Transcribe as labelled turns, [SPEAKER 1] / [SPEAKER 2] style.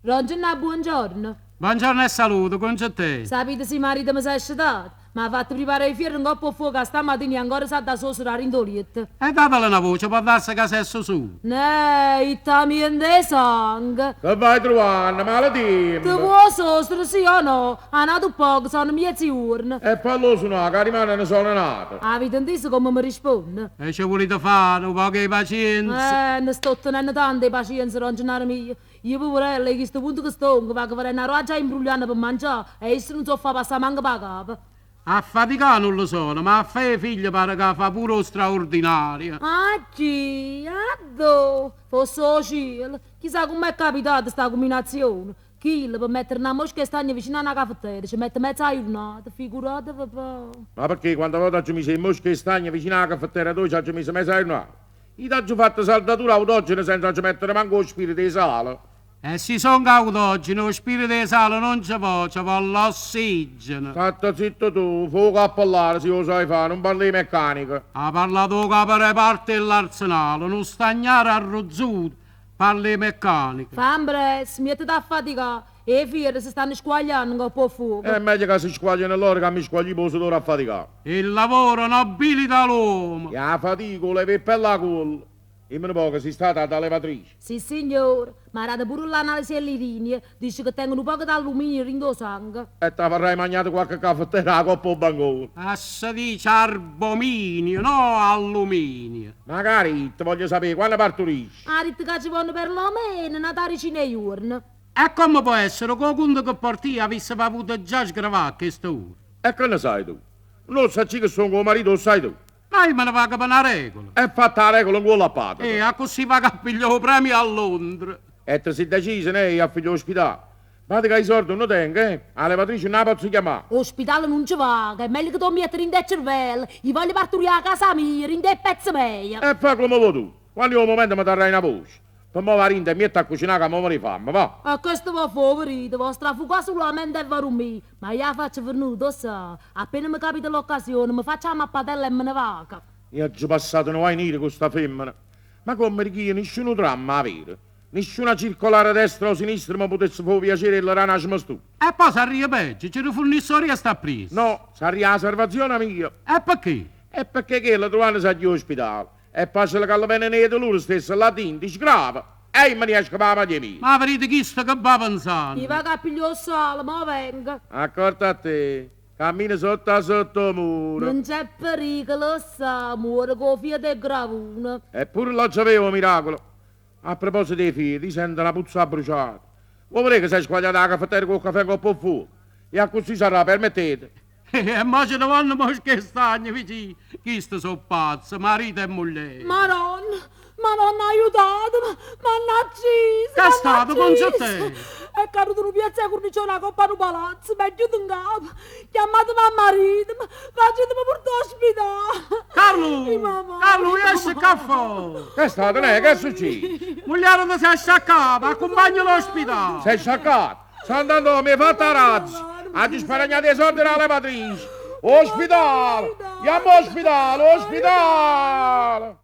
[SPEAKER 1] Don Gennà buongiorno.
[SPEAKER 2] Buongiorno e salute, Concettè.
[SPEAKER 1] Sapite si marito mi s'è scetato? M'ha fatto preparare 'e fierro 'ncopp' 'o fuoco 'a stammatina e ancora s'ha da sosere 'a dint' 'o lietto.
[SPEAKER 2] E datele na voce, può darsi ca s'è susuto.
[SPEAKER 1] Neh, ittamiento 'e sangue.
[SPEAKER 3] Che vai truvanno, male
[SPEAKER 1] Te
[SPEAKER 3] tiempo?
[SPEAKER 1] vuò sosere sì o no? A n'ato poco sono mezzogiorno.
[SPEAKER 3] E fallo suonare, che rimane ne sono nato.
[SPEAKER 1] Avite inteso come mi risponde?
[SPEAKER 2] E ci volete fare un poco di pazienza?
[SPEAKER 1] Ne sto tenendo tanta pazienza, don Gennaro mio. Io poverella, a questo punto che sto, vaco vedendo 'a già imbrugliando per mangiare e isso non so fa passare manco per capo.
[SPEAKER 2] A faticare non lo sono, ma a fare figli pare che fa pure 'o straordinario.
[SPEAKER 1] Ah, chi? Addò? Fosse 'o cielo. Chissà com'è capitata sta combinazione. Chi per mettere una mosca 'e stagno vicino a una caffettiera ci mette mezza giornata, figuratevi poi.
[SPEAKER 3] Ma perché quando volta ci mise in mosca 'e stagno vicino alla caffettiera tu ci hai messo mezza giornata? Io ti ho fatto saldatura autogena senza ci mettere manco lo spirito di sale.
[SPEAKER 2] E si sono autogeni, lo spirito di sale non ci può, ci vuole l'ossigeno.
[SPEAKER 3] Statte zitto tu, fuoco a parlare se lo sai fare, non parli di meccanica.
[SPEAKER 2] Ha parlato capo reparto dell'arsenale, non stagnare arrozzuto, parli di meccanica.
[SPEAKER 1] Fa impressa, mettiti a faticare e i fieri si stanno squagliando un po' fuoco.
[SPEAKER 3] È meglio che si squagliano loro che mi squagli il sudore a faticare.
[SPEAKER 2] Il lavoro nobilita l'uomo.
[SPEAKER 3] E la fatica leva per la culla. Dimmi un po' che sei stata da levatrice.
[SPEAKER 1] Sì signore, ma ha dato pure l'analisi all'irinia, dice che tengo un poco d'alluminio in sangue.
[SPEAKER 3] E ti avrai mangiato qualche caffettiera a coppa o bancone.
[SPEAKER 2] A si dice arbominio, no alluminio.
[SPEAKER 3] Magari ti voglio sapere quando partorisci.
[SPEAKER 1] Ha detto che ci vanno perlomeno una decina di giorni.
[SPEAKER 2] E come può essere che conto che porti avesse avuto già sgravato questa ora?
[SPEAKER 3] E che ne sai tu? Non sai che sono con marito, lo sai tu.
[SPEAKER 2] Ma io me ne vado per una regola.
[SPEAKER 3] È fatta la regola in quello a padre.
[SPEAKER 2] E a così va a pigliare il premio a Londra.
[SPEAKER 3] E ti sei deciso, ne, a figlio all'ospedale. Guarda che i soldi non tengo, eh? La levatrice non la posso chiamare.
[SPEAKER 1] Ospedale non ci va, che è meglio che tu metti in cervello. Io voglio partorire a casa mia, in dei pezzi miei.
[SPEAKER 3] E fa come vuoi tu. Quando è il momento mi darai una voce. Per mo va rinda e mi metto a cucinare che mo mi fame, va.
[SPEAKER 1] E questo va favorito, va strafugare solamente e va mio. Ma io la faccio venuto, sa. Appena mi capita l'occasione, mi faccio la mappatella e me ne vago.
[SPEAKER 3] Io ho già passato un guai nero con sta femmina. Ma come che nessuno dramma avere. Nessuna circolare a destra o sinistra mi potesse fare piacere e la rana smastu.
[SPEAKER 2] E poi sarria peggio, ci rifornissoria sta preso.
[SPEAKER 3] No, sarebbe la salvazione mia.
[SPEAKER 2] E perché?
[SPEAKER 3] E perché che la trovano sa all'ospedale. E poi se la calvene ne loro stesso là dentro, sgrava. E io mi riesco a la mia.
[SPEAKER 2] Ma vedete chi sta che va pensando?
[SPEAKER 1] Mi vado a pigliare il sale, ma vengo.
[SPEAKER 3] Accorta a te, cammina sotto a sotto muro.
[SPEAKER 1] Non c'è pericolo, sa, muore con fiat e gravuna.
[SPEAKER 3] Eppure lo sapevo, miracolo. A proposito dei figli, ti sento una puzza bruciata. Vuoi vedere che sei squagliata la caffettiera col caffè con po' fuoco? E a così sarà, permettete.
[SPEAKER 2] E ma ce ne vanno mosche stagno vicino. Chi sta sono pazzo, marito e moglie.
[SPEAKER 1] Madonna, Madonna aiutatemi, mannaggia.
[SPEAKER 2] Che è stato, Concettè?
[SPEAKER 1] È caduto un piazza cornicione a coppa un palazzo, mi è chiuso in capo. Chiamatemi a marito, facetemi portare all'ospedale.
[SPEAKER 2] Carlo, Carlo, esce caffè.
[SPEAKER 3] Che è stato, lei? Che è successo?
[SPEAKER 2] Mogliere ti sei sciaccato, accompagno all'ospedale.
[SPEAKER 3] Sei sciaccato? Sta andando, mi hai fatta razza. Ha sparagnato i soldi alla levatrice. Ospedale! Andiamo all'ospedale, ospedale!